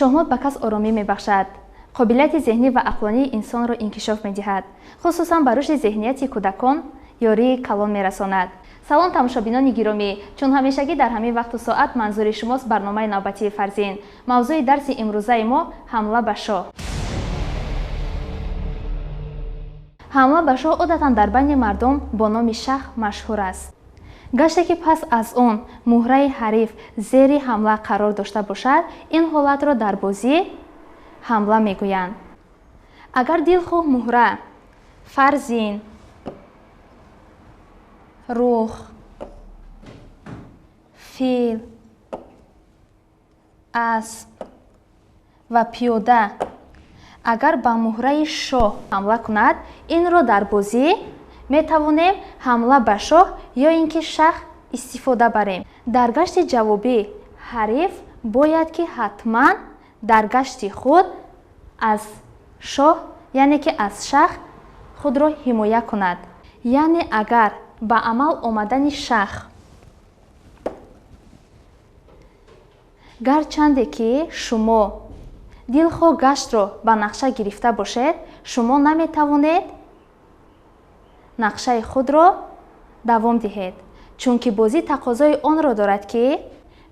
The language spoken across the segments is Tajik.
Шоҳмот ба кас оромӣ мебахшад, қобилияти зеҳнӣ ва ақлонии инсонро инкишоф медиҳад, хусусан ба рушди зеҳнияти кӯдакон ёрии калон мерасонад. Салом, тамошобинони гиромӣ! Чун ҳамешагӣ дар ҳамин вақту соат манзури шумост барномаи навбатии Фарзин. Мавзӯи дарси имрӯзаи мо ҳамла ба шоҳ. Ҳамла ба шоҳ одатан дар байни мардум бо номи шах машҳур аст. Гаште ки пас аз он муҳраи ҳариф зери ҳамла қарор дошта бошад, ин ҳолатро дар бозӣ ҳамла мегӯянд. Агар дилхоҳ муҳра, фарзин, рух, фил, асп ва пиёда агар ба муҳраи шоҳ ҳамла кунад, инро дар бозӣ метавонем ҳамла ба шоҳ ё ин ки шах истифода барем. Дар гашти ҷавобӣ ҳариф бояд ки ҳатман дар гашти худ аз шоҳ, яъне ки аз шах худро ҳимоя кунад. Яъне агар ба амал омадани шах гарчанде ки шумо дилхоҳ гаштро ба нақша гирифта бошед, шумо наметавонед нақшаи худро давом диҳед, чунки бозӣ тақозои онро дорад, ки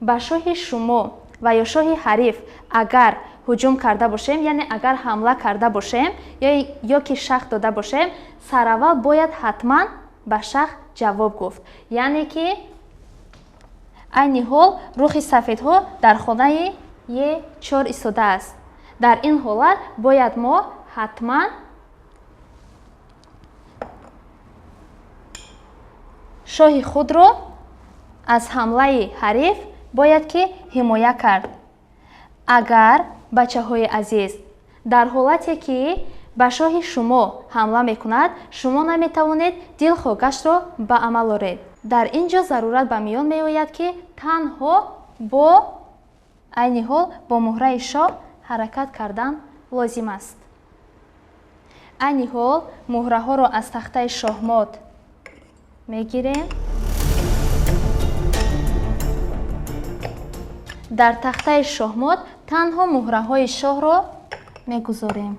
ба шоҳи шумо ва ё шоҳи ҳариф агар ҳуҷум карда бошем, яъне агар ҳамла карда бошем ё ки шах дода бошем, сараввал бояд ҳатман ба шах ҷавоб гуфт. Яъне ки айни ҳол рухи сафедҳо дар хонаи Е4 истодааст. Дар ин ҳолат бояд мо ҳатман шоҳи худро аз ҳамлаи ҳариф бояд ки ҳимоя кард. Агар, бачаҳои азиз, дар ҳолате ки ба шоҳи шумо ҳамла мекунад, шумо наметавонед дилхоҳ гаштро ба амал оред. Дар ин ҷо зарурат ба миён меояд, ки танҳо бо айни ҳол бо муҳраи шоҳ ҳаракат кардан лозим аст. Айни ҳол муҳраҳоро аз тахтаи шоҳмот мегирем. Дар тахтаи шоҳмот танҳо муҳраҳои шоҳро мегузорем.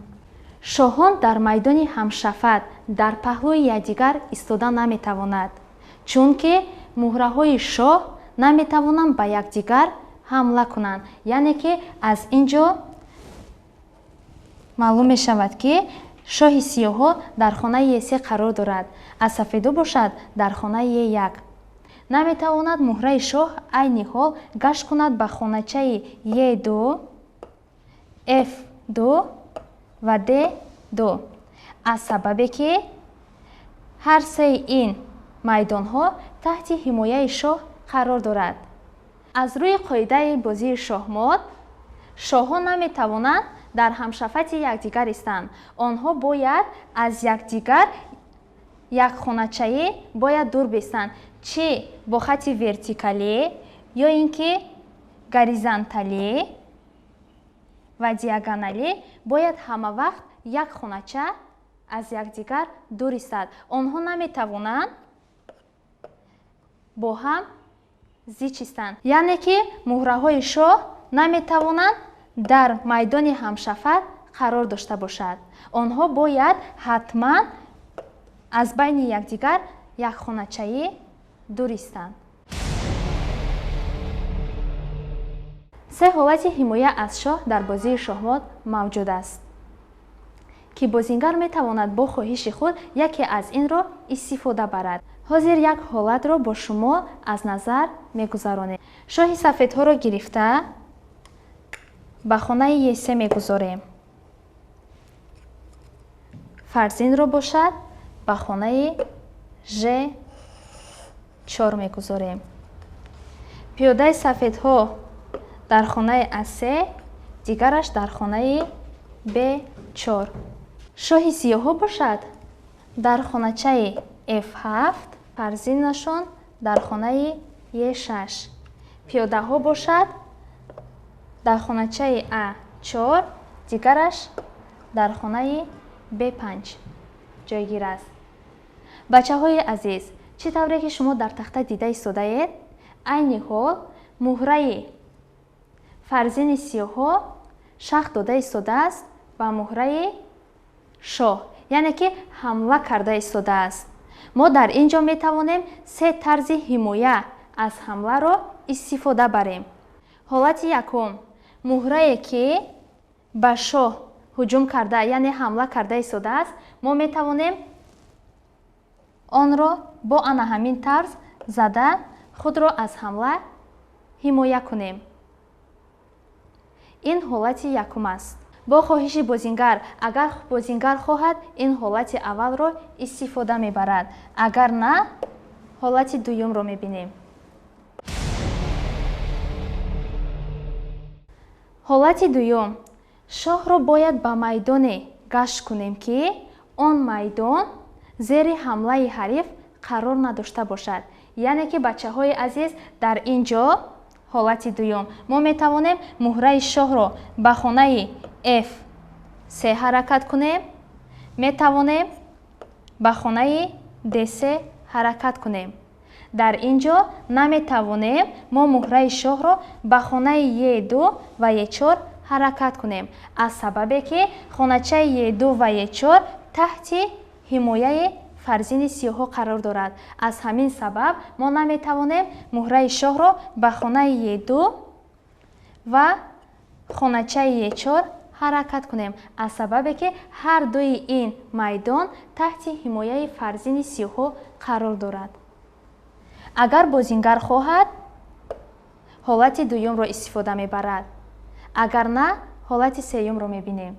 Шоҳон дар майдони ҳамшафат дар паҳлӯи якдигар истода наметавонад, чунки муҳраҳои шоҳ наметавонанд ба якдигар ҳамла кунанд. Яъне ки аз ин ҷо маълум мешавад, ки шоҳи сиёҳҳо дар хонаи Е3 қарор дорад, аз сафедо бошад дар хонаи Е1. Наметавонад муҳраи шоҳ айни ҳол гашт кунад ба хоначаи Е2, Ф2 ва Д2, аз сабабе ки ҳар сеи ин майдонҳо таҳти ҳимояи шоҳ қарор дорад. Аз рӯи қоидаи бозии шоҳмот, шоҳҳо наметавонанд дар ҳамшафати якдигар истанд. Онҳо бояд аз якдигар як хоначаӣ бояд дур бистанд, чӣ бо хати вертикалӣ ё ин ки горизонталӣ ва диагоналӣ бояд ҳама вақт як хонача аз якдигар дур истад. Онҳо наметавонанд бо ҳам зич истанд. Яъне ки муҳраҳои шоҳ наметавонанд дар майдони ҳамшафат қарор дошта бошад. Онҳо бояд ҳатман аз байни якдигар як хоначаӣ дур истанд. Се ҳолати ҳимоя аз шоҳ дар бозии шоҳмот мавҷуд аст, ки бозингар метавонад бо хоҳиши худ яке аз инро истифода барад. Ҳозир як ҳолатро бо шумо аз назар мегузаронем. Шоҳи сафедҳоро гирифта ба хонаи Е3 мегузорем. Фарзинро бошад ба хонаи Ж4 мегузорем. Пиёдаи сафедҳо дар хонаи А3, дигараш дар хонаи Б4. Шоҳи сиёҳҳо бошад дар хоначаи Ф7, фарзинашон дар хонаи Е6. Пиёдаҳо бошад дар хоначаи А4, дигараш дар хонаи Б5 ҷойгир аст. Бачаҳои азиз, чӣ тавре ки шумо дар тахта дида истодаед, айни ҳол муҳраи фарзини сиёҳҳо Шах дода истодааст ба муҳраи шоҳ, яъне ки ҳамла карда истодааст. Мо дар ин ҷо метавонем се тарзи ҳимоя аз ҳамларо истифода барем. Ҳолати якум: муҳрае ки ба шоҳ ҳуҷум карда, яъне ҳамла карда истодааст, мо метавонем онро бо ана ҳамин тарз зада худро аз ҳамла ҳимоя кунем. Ин ҳолати якум аст. Бо хоҳиши бозингар, агар бозингар хоҳад, ин ҳолати аввалро истифода мебарад, агар на, ҳолати дуюмро мебинем. Ҳолати дуюм: шоҳро бояд ба майдоне гашт кунем, ки он майдон зери ҳамлаи ҳариф қарор надошта бошад. Яъне ки, бачаҳои азиз, дар ин ҷо ҳолати дуюм мо метавонем муҳраи шоҳро ба хонаи F се ҳаракат кунем, метавонем ба хонаи D3 ҳаракат кунем. Дар ин ҷо наметавонем мо муҳраи шоҳро ба хонаи Е2 ва Е4 ҳаракат кунем, аз сабабе ки хоначаи Е2 ва Е4 таҳти ҳимояи фарзини сиёҳҳо қарор дорад. Аз ҳамин сабаб мо наметавонем муҳраи шоҳро ба хонаи Е2 ва хоначаи Е4 ҳаракат кунем, аз сабабе ки ҳар дуи ин майдон таҳти ҳимояи фарзини сиёҳҳо қарор дорад. Агар бозингар хоҳад, ҳолати дуюмро истифода мебарад, агар на, ҳолати сеюмро мебинем.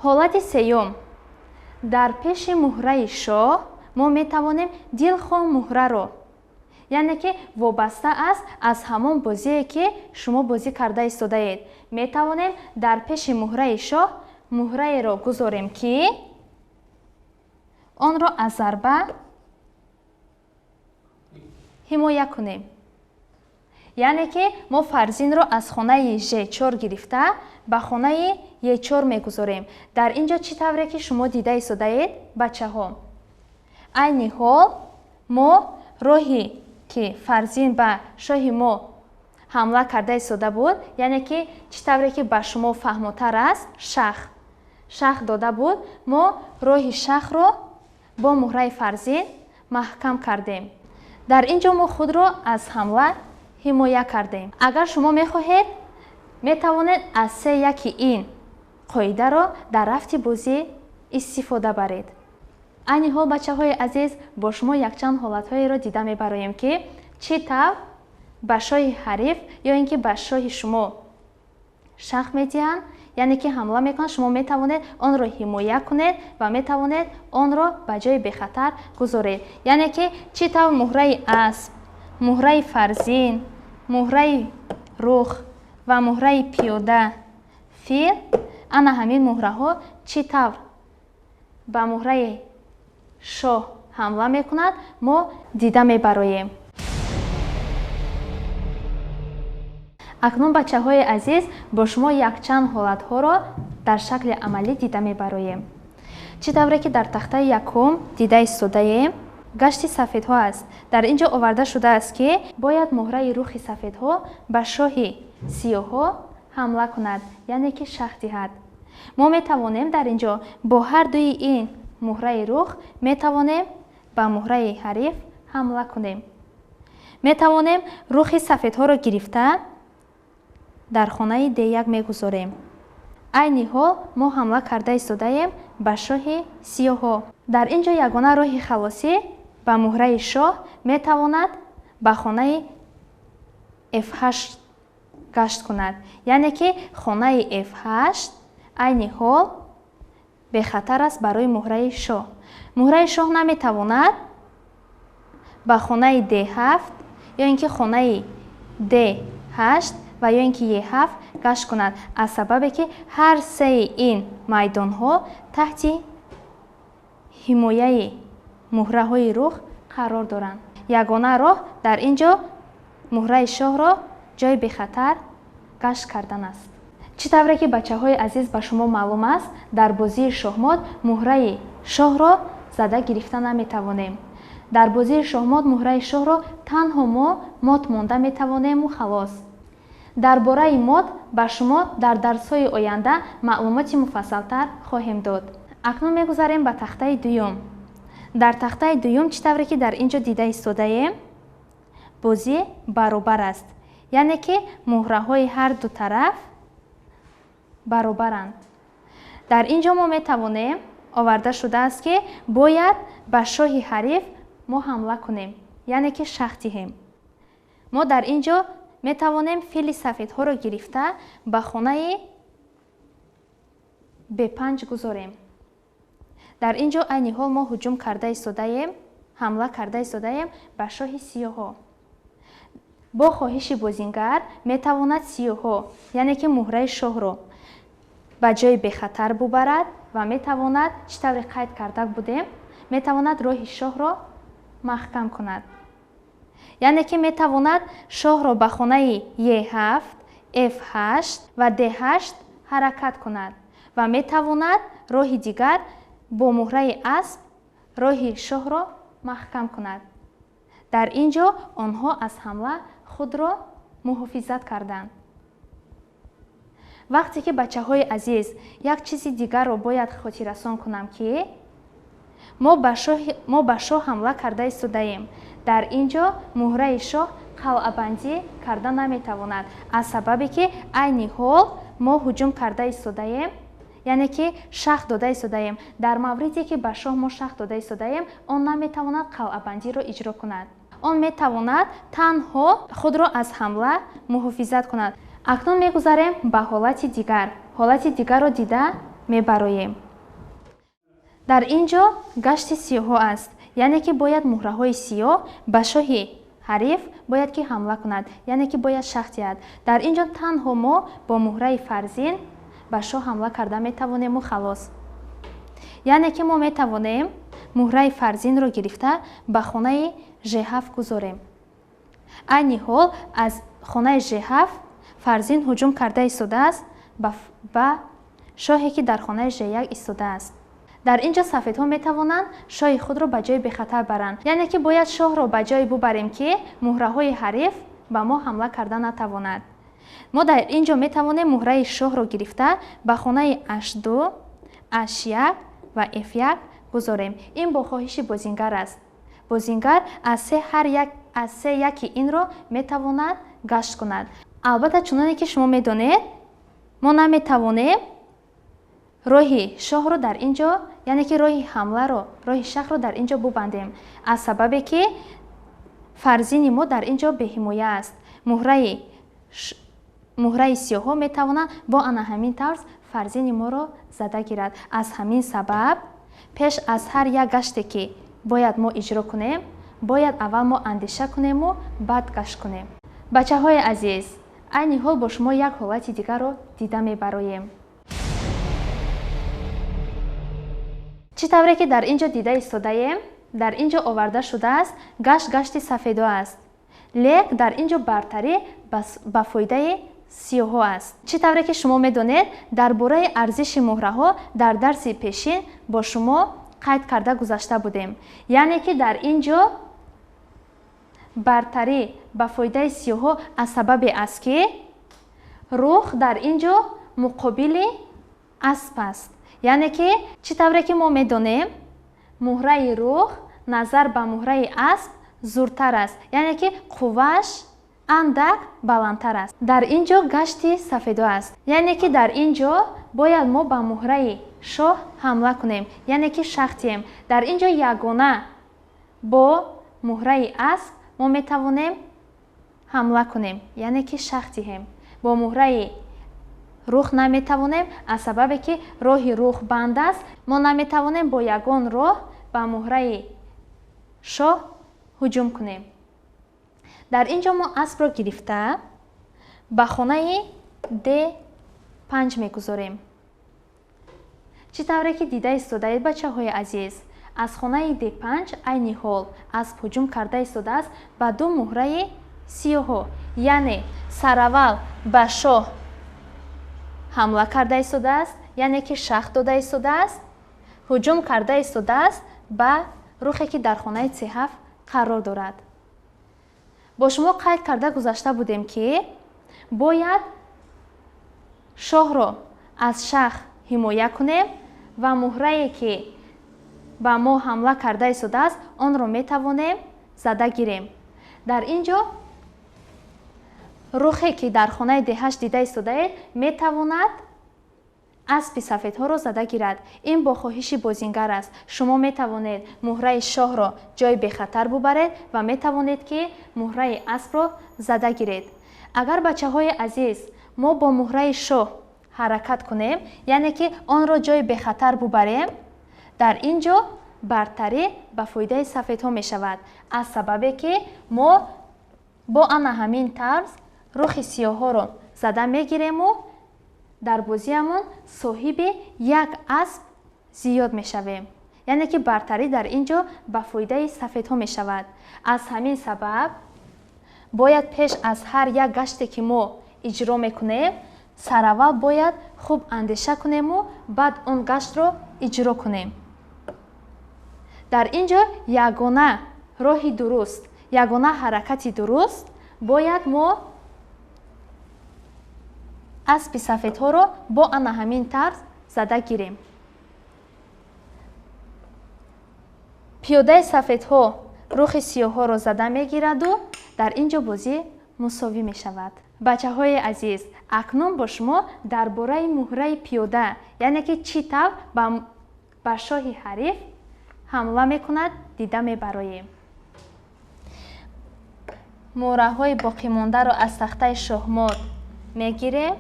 Ҳолати сеюм: дар пеши муҳраи шоҳ мо метавонем дилхоҳ муҳраро, яъне ки вобаста аст аз ҳамон бозие ки шумо бозӣ карда истодаед, метавонем дар пеши муҳраи шоҳ муҳраеро гузорем, ки онро аз зарба ҳимоя кунем. Яъне ки мо фарзинро аз хонаи Ж4 гирифта ба хонаи Е4 мегузорем. Дар ин ҷо чӣ тавре ки шумо дида истодаед, бачаҳо, айни ҳол мо роҳи ки фарзин ба шоҳи мо ҳамла карда истода буд, яъне ки чӣ тавре ки ба шумо фаҳмотар аст, шах дода буд, мо роҳи шахро бо муҳраи фарзин маҳкам кардем. Дар ин ҷо мо худро аз ҳамла ҳимоя кардем. Агар шумо мехоҳед, метавонед аз се яки ин қоидаро дар рафти бозӣ истифода баред. Айни ҳол, бачаҳои азиз, бо шумо якчанд ҳолатҳоеро дида мебароем, ки чӣ тавр ба шоҳи ҳариф ё ин ки ба шоҳи шумо шах медиҳанд, яъне ки ҳамла мекунанд, шумо метавонед онро ҳимоя кунед ва метавонед онро ба ҷои бехатар гузоред. Яъне ки чӣ тавр муҳраи асп, муҳраи фарзин, муҳраи рух ва муҳраи пиёда, фил, ана ҳамин муҳраҳо чӣ тавр ба муҳраи шоҳ ҳамла мекунад, мо дида мебароем. Акнун, бачаҳои азиз, бо шумо якчанд ҳолатҳоро дар шакли амалӣ дида мебароем. Чӣ тавре ки дар тахтаи якум дида истодаем, гашти сафедҳо аст. Дар ин ҷо оварда шудааст, ки бояд муҳраи рухи сафедҳо ба шоҳи сиёҳҳо ҳамла кунад, яъне ки шах диҳад. Мо метавонем дар ин ҷо бо ҳар дуи ин муҳраи рух метавонем ба муҳраи ҳариф ҳамла кунем. Метавонем рухи сафедҳоро гирифта дар хонаи Д1 мегузорем. Айни ҳол мо ҳамла карда истодаем ба шоҳи сиёҳҳо. Дар ин ҷо ягона роҳи халосӣ ба муҳраи шоҳ метавонад ба хонаи F8 гашт кунад. Яъне ки хонаи F8 айни ҳол бехатар аст барои муҳраи шоҳ. Муҳраи шоҳ наметавонад ба хонаи D7 ё ин ки хонаи D8 ва ё ин ки Е7 гашт кунад, аз сабабе ки ҳар сеи ин майдонҳо таҳти ҳимояи муҳраҳои рух қарор доранд. Ягона роҳ дар ин ҷо муҳраи шоҳро ҷои бехатар гашт кардан аст. Чӣ тавре ки, бачаҳои азиз, ба шумо маълум аст, дар бозии шоҳмот муҳраи шоҳро зада гирифта наметавонем. Дар бозии шоҳмот муҳраи шоҳро танҳо мо мот монда метавонему халос. Дар бораи мот ба шумо дар дарсҳои оянда маълумоти муфассалтар хоҳем дод. Акнун мегузарем ба тахтаи дуюм. Дар тахтаи дуюм чӣ тавре ки дар ин ҷо дида истодаем, бозӣ баробар аст, яъне ки муҳраҳои ҳар ду тараф баробаранд. Дар ин ҷо мо метавонем, оварда шудааст ки бояд ба шоҳи ҳариф мо ҳамла кунем, яъне ки шах диҳем. Мо дар ин ҷо метавонем фили сафедҳоро гирифта ба хонаи Б5 гузорем. Дар ин ҷо айни ҳол мо ҳуҷум карда истодаем, ҳамла карда истодаем ба шоҳи сиёҳҳо. Бо хоҳиши бозингар метавонад сиёҳҳо, яъне ки муҳраи шоҳро ба ҷои бехатар бубарад ва метавонад, чӣ тавре қайд карда будем, метавонад роҳи шоҳро маҳкам кунад. Яъне ки метавонад шоҳро ба хонаи Е7, Ф8 ва Д8 ҳаракат кунад ва метавонад роҳи дигар бо муҳраи асп роҳи шоҳро маҳкам кунад. Дар ин ҷо онҳо аз ҳамла худро муҳофизат карданд. Вақте ки бачаҳои азиз, як чизи дигарро бояд хотиррасон кунам, ки мо ба шоҳ ҳамла карда истодаем. Дар ин ҷо муҳраи шоҳ қалъабандӣ карда наметавонад, аз сабабе ки айни ҳол мо ҳуҷум карда истодаем, яъне ки шах дода истодаем. Дар мавриде ки ба шоҳ мо шах дода истодаем, он наметавонад қалъабандиро иҷро кунад. Он метавонад танҳо худро аз ҳамла муҳофизат кунад. Акнун мегузарем ба ҳолати дигар. Ҳолати дигарро дида мебароем. Дар ин ҷо гашти сиёҳҳо аст, яъне ки бояд муҳраҳои сиёҳ ба шоҳи ҳариф бояд ки ҳамла кунад, яъне ки бояд шах диҳад. Дар ин ҷо танҳо мо бо муҳраи фарзин ба шоҳ ҳамла карда метавонему халос. Яъне ки мо метавонем муҳраи фарзинро гирифта ба хонаи Ж7 гузорем. Айни ҳол аз хонаи Ж7 фарзин ҳуҷум карда истодааст ба шоҳе ки дар хонаи Ж1 истодааст. Дар ин ҷо сафедҳо метавонанд шоҳи худро ба ҷои бехатар баранд, яъне ки бояд шоҳро ба ҷое бубарем, ки муҳраҳои ҳариф ба мо ҳамла карда натавонад. Мо дар ин ҷо метавонем муҳраи шоҳро гирифта ба хонаи H2, H1 ва F1 гузорем. Ин бо хоҳиши бозингар аст. Бозингар аз се яки инро метавонад гашт кунад. Албатта, чуноне ки шумо медонед, мо наметавонем роҳи шоҳро дар ин ҷо, яъне ки роҳи ҳамларо, роҳи шахро дар ин ҷо бубандем, аз сабабе ки фарзини мо дар ин ҷо беҳимоя аст. Муҳраи сиёҳҳо метавонанд бо ана ҳамин тарз фарзини моро зада гирад. Аз ҳамин сабаб пеш аз ҳар як гаште ки бояд мо иҷро кунем, бояд аввал мо андеша кунему баъд гашт кунем. Бачаҳои азиз, айни ҳол бо шумо як ҳолати дигарро дида мебароем. Чӣ тавре ки дар ин ҷо дида истодаем, дар ин ҷо оварда шудааст гашт гашти сафедо аст. Лек дар ин ҷо бартарӣ ба фоидаи сиёҳҳо аст. Чӣ тавре ки шумо медонед, дар бораи арзиши муҳраҳо дар дарси пешин бо шумо қайд карда гузашта будем. Яъне ки дар ин ҷо бартарӣ ба фоидаи сиёҳҳо аз сабабе аст, ки рух дар ин ҷо муқобили асп аст. Яъне ки чӣ тавре ки мо медонем, муҳраи рух назар ба муҳраи асп зуртар аст, яъне ки қуввааш андак баландтар аст. Дар ин ҷо гашти сафедо аст, яъне ки дар ин ҷо бояд мо ба муҳраи шоҳ ҳамла кунем, яъне ки шах диҳем. Дар ин ҷо ягона бо муҳраи асп мо метавонем ҳамла кунем, яъне ки шах диҳем. Бо муҳраи рух наметавонем, аз сабабе ки роҳи рух банд аст, мо наметавонем бо ягон роҳ ба муҳраи шоҳ ҳуҷум кунем. Дар ин ҷо мо аспро гирифта ба хонаи Д5 мегузорем. Чӣ тавре ки дида истодаед, бачаҳои азиз, аз хонаи Д5 айни ҳол асп ҳуҷум карда истодааст ба ду муҳраи сиёҳҳо, яъне сараввал ба шоҳ ҳамла карда истодааст, яъне ки шах дода истодааст, ҳуҷум карда истодааст ба рухе ки дар хонаи С7 қарор дорад. Бо шумо қайд карда гузашта будем, ки Бояд шоҳро аз шах ҳимоя кунем ва муҳрае, ки ба мо ҳамла карда истодааст, онро метавонем зада гирем. Дар ин ҷо рухе, ки дар хонаи деҳаш дида истодаед, метавонад аспи сафедҳоро зада гирад. Ин бо хоҳиши бозингар аст. Шумо метавонед муҳраи шоҳро ҷои бехатар бубаред ва метавонед, ки муҳраи аспро зада гиред. Агар, бачаҳои азиз, мо бо муҳраи шоҳ ҳаракат кунем, яъне ки онро ҷои бехатар бубарем, дар ин ҷо бартарӣ ба фоидаи сафедҳо мешавад, аз сабабе ки мо бо ана ҳамин тарз рухи сиёҳҳоро зада мегирему дар бозиамон соҳиби як асп зиёд мешавем, яъне ки бартарӣ дар ин ҷо ба фоидаи сафедҳо мешавад. Аз ҳамин сабаб бояд пеш аз ҳар як гаште, ки мо иҷро мекунем, сараввал бояд хуб андеша кунему баъд он гаштро иҷро кунем. Дар ин ҷо ягона роҳи дуруст, ягона ҳаракати дуруст бояд мо аспи сафедҳоро бо ана ҳамин тарз зада гирем. Пиёдаи сафедҳо рухи сиёҳҳоро зада мегираду дар ин ҷо бозӣ мусовӣ мешавад. Бачаҳои азиз, акнун бо шумо дар бораи муҳраи пиёда, яъне ки чӣ тавр ба шоҳи ҳариф ҳамла мекунад, дида мебароем. Муҳраҳои боқимондаро аз тахтаи шоҳмот мегирем.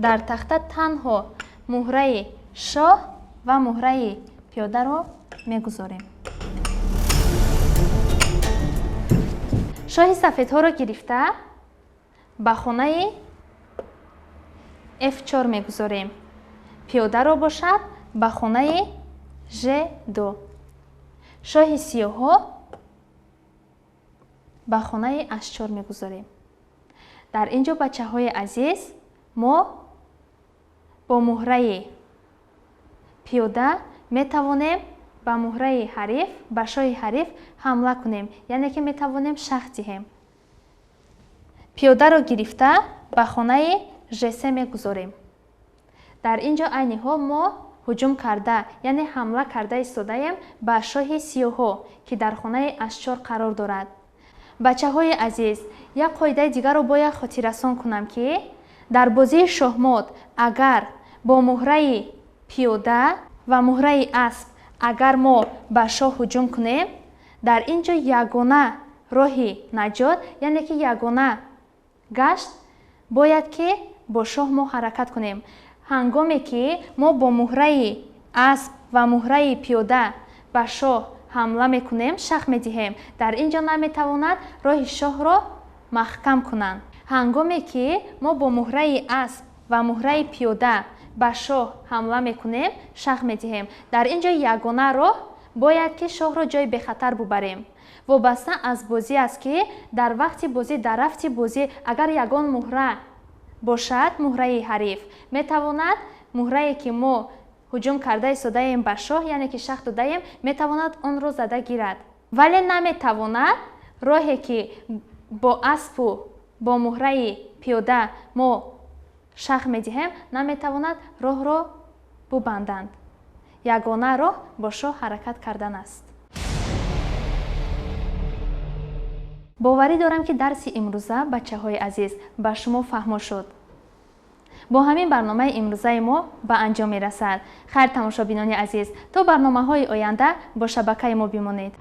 Дар тахта танҳо муҳраи шоҳ ва муҳраи пиёдаро мегузорем. Шоҳи сафедҳоро гирифта ба хонаи F4 мегузорем. Пиёдаро бошад ба хонаи Ж2. Шоҳи сиёҳҳо ба хонаи H4 мегузорем. Дар ин ҷо, бачаҳои азиз, мо бо муҳраи пиёда метавонем ба муҳраи ҳариф, ба шоҳи ҳариф ҳамла кунем, яъне ки метавонем шах диҳем. Пиёдаро гирифта ба хонаи Ж3 мегузорем. Дар ин ҷо айни ҳол мо ҳуҷум карда, яъне ҳамла карда истодаем ба шоҳи сиёҳҳо, ки дар хонаи H4 қарор дорад. Бачаҳои азиз, як қоидаи дигарро бояд хотиррасон кунам, ки дар бозии шоҳмот агар бо муҳраи пиёда ва муҳраи асп агар мо ба шоҳ ҳуҷум кунем, дар ин ҷо ягона роҳи наҷот, яъне ки ягона гашт бояд ки бо шоҳ мо ҳаракат кунем. Ҳангоме ки мо бо муҳраи асп ва муҳраи пиёда ба шоҳ ҳамла мекунем, шах медиҳем, дар ин ҷо наметавонад роҳи шоҳро маҳкам кунанд. Ҳангоме ки мо бо муҳраи асп ва муҳраи пиёда ба шоҳ ҳамла мекунем, шах медиҳем, дар ин ҷо ягона роҳ бояд ки шоҳро ҷои бехатар бубарем. Вобаста аз бозӣ аст, ки дар вақти бозӣ, дар рафти бозӣ агар ягон муҳра бошад, муҳраи ҳариф метавонад муҳрае, ки мо ҳуҷум карда истодаем ба шоҳ, яъне ки шах додаем, метавонад онро зада гирад, вале наметавонад роҳе, ки бо аспу бо муҳраи пиёда мо шах медиҳем, наметавонад роҳро бубанданд. Ягона роҳ бо шоҳ ҳаракат кардан аст. Боварӣ дорам, ки дарси имрӯза, бачаҳои азиз, ба шумо фаҳмо шуд. Бо ҳамин барномаи имрӯзаи мо ба анҷом мерасад. Хайр, тамошобинони азиз, то барномаҳои оянда бо шабакаи мо бимонед.